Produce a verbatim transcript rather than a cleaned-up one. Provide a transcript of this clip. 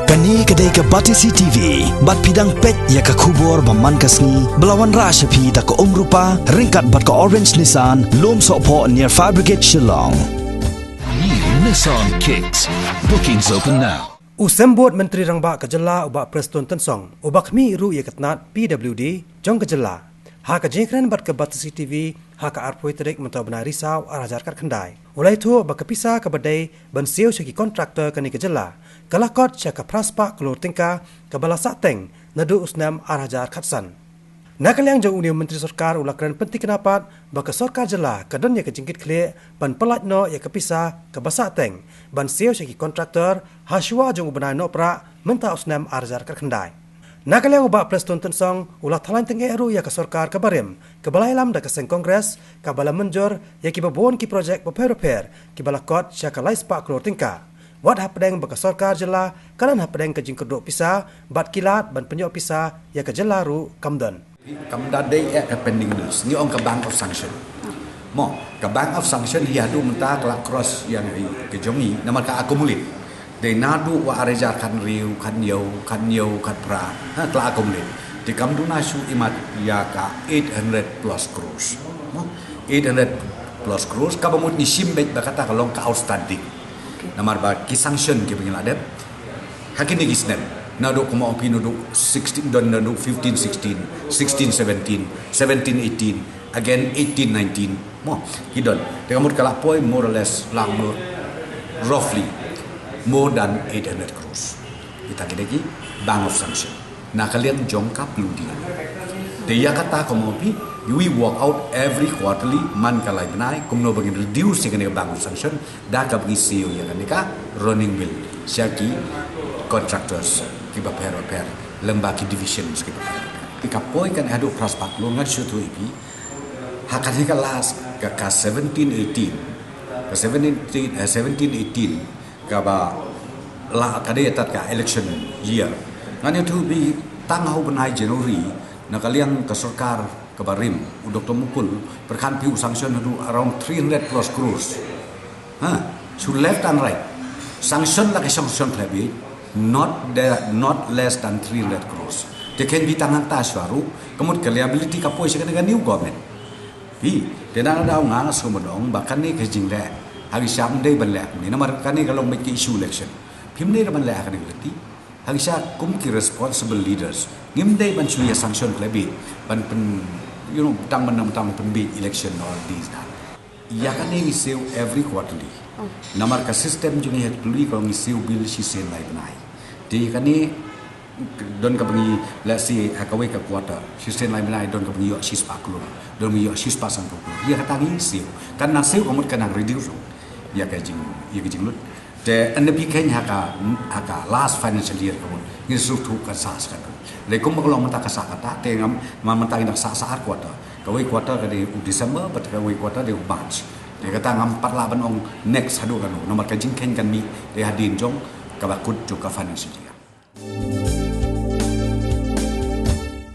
Kane ka dei ka Batesi T V, bad phi dang peit ïa ka khubor ba man ka sngi, ba la wanrah sha phi da ka Umrupa, ryngkat bad ka Orange Nissan, Lumsohphoh near Fire Brigade Shillong. New Nissan Kicks. Bookings open now. U Symbud Myntri Rangbah ka jylla u Bah Prestone Tynsong, uba khmih ruh ïa ka tnad P W D jong ka jylla, ha ka jingkren bad ka Batesi T V ha ka arphew tarik mynta u bnai Risaw ar hajar khatkhyndai, u la ïathuh ba ka pisa kaba dei ban siew sha ki contractor kane ka jylla ka la kot sha ka phra spah klur tyngka kaba la sahteng naduh u snem ar hajar khatsan. Na ka liang jong une u Myntri Sorkar u la kren pynthikna pat ba ka Sorkar Jylla ka don ïa ka jingkitkhlieh ban pyllait noh ïa ka pisa kaba sahteng ban siew sha ki contractor ha shuwa jong u bnai Nohprah mynta u snem ar hajar khatkhyndai. Na ka liang u Bah Prestone Tynsong u la thalang tyngeh ruh ïa ka sorkar kaba rim kaba la ïalam da ka seng Congress kaba la mynjur ïa kiba bun ki projek bapher bapher kiba la kot sha ka lai spah klur tyngka. Wat hapdeng ba ka Sorkar Jylla ka don hapdeng ka jingkyrduh pisa bad ki lad ban pynïoh pisa ïa ka jylla ruh kam don. Kam da dei eh ka pending bills. Ngi ong ka bank of sanction. Mo, ka bank of sanction hi haduh mynta ka la cross ïa ngi ka jong ngi namar ka accumulate. Dei naduh wa ar hajar khathynriew, khathynñiew, khathynñiew, khatphra, ha, ka la accumulate. Te kam duna shu imat ïa ka eight hundred plus crores. Mo, eight hundred plus crores kaba mut ngi shim beit ba kata ka long ka outstanding. Namar ba ki sanction kiba ngi la dep ha kine ki snem, naduh kumba ong phi naduh sixteen, don naduh fifteen sixteen, sixteen seventeen, seventeen eighteen, again eighteen nineteen. Mo, ki don. Te ka mut ka la poi more or less, lang mo, roughly more than eight hundred crores. Kita ki dei ki bank of sanction. Na ka liang jong ka P W D. Te ïa kata kumba ong phi, we work out every quarterly, man ka lai bnai, kumno ba ngin reduce ïa kane ka bank of sanction, da kaba ngi siew ïa kane ka running bill sha ki contractors kiba pher bapher, lyngba ki divisions kiba pher bapher. Ka poi kane haduh phra spah klur, ngan shu ïathuh ïa phi. Ha kane ka last, ka, ka seventeen eighteen, ka seventeen, eh, seventeen eighteen, kaba la ka dei tat ka election year. Ngan ïathuh ïa phi, tang ha u bnai January, na ka liang ka sorkar kaba rim, u Doctor Mukul, pyrkhat phi u sanction haduh around three hundred plus crores. Ha, shu left and right. Sanction la ka sanction khlem bit, not the, not less than three hundred crores. Te khein bit tang hangta shuwa ruh, ka mut ka liability ka poi sha kane ka new government. Phi, te na ka daw nga nga sngewbha ong ba kane ka jingleh, ha ki sha ym dei ban leh kumne, namar kane ka long beit ka issue election. Phim dei ban leh ha kane ka lynti. Ha ki sha kum ki responsible leaders, ngim dei ban shu ïa sanction khlem bit, ban pyn, you know, tang ban, tang pynbeit election or this, that. Ïa kane ngi siew every quarterly. Namar ka system jong ngi ha P W D ka long ngi siew bill shisien lai bnai. Te ïa kane don kaba ngi, let's say, ha kawei ka quarter, shisien lai bnai don kaba ngi ïoh shispah klur, don ngi ïoh shispah sanphew klur. Ïa kata ngi siew. Kan nang siew ka mut kan nang reduce ruh ïa ka jing, ïa ka jinglut. Te ynda phi kheiñ ha ka, ha ka last financial year ka mut, ngin shu thuh kan sah sa kata. Lei kumba ka long mynta ka sah kata, te ngam, ma mynta ngi dang sah sa ar quarter. Kawei quarter ka dei u December, bad kawei quarter dei u March. Te kata ngam pat lah ban ong next haduh kano, namar ka jingkheiñ kan mih dei hadien jong kaba kut jong ka financial year.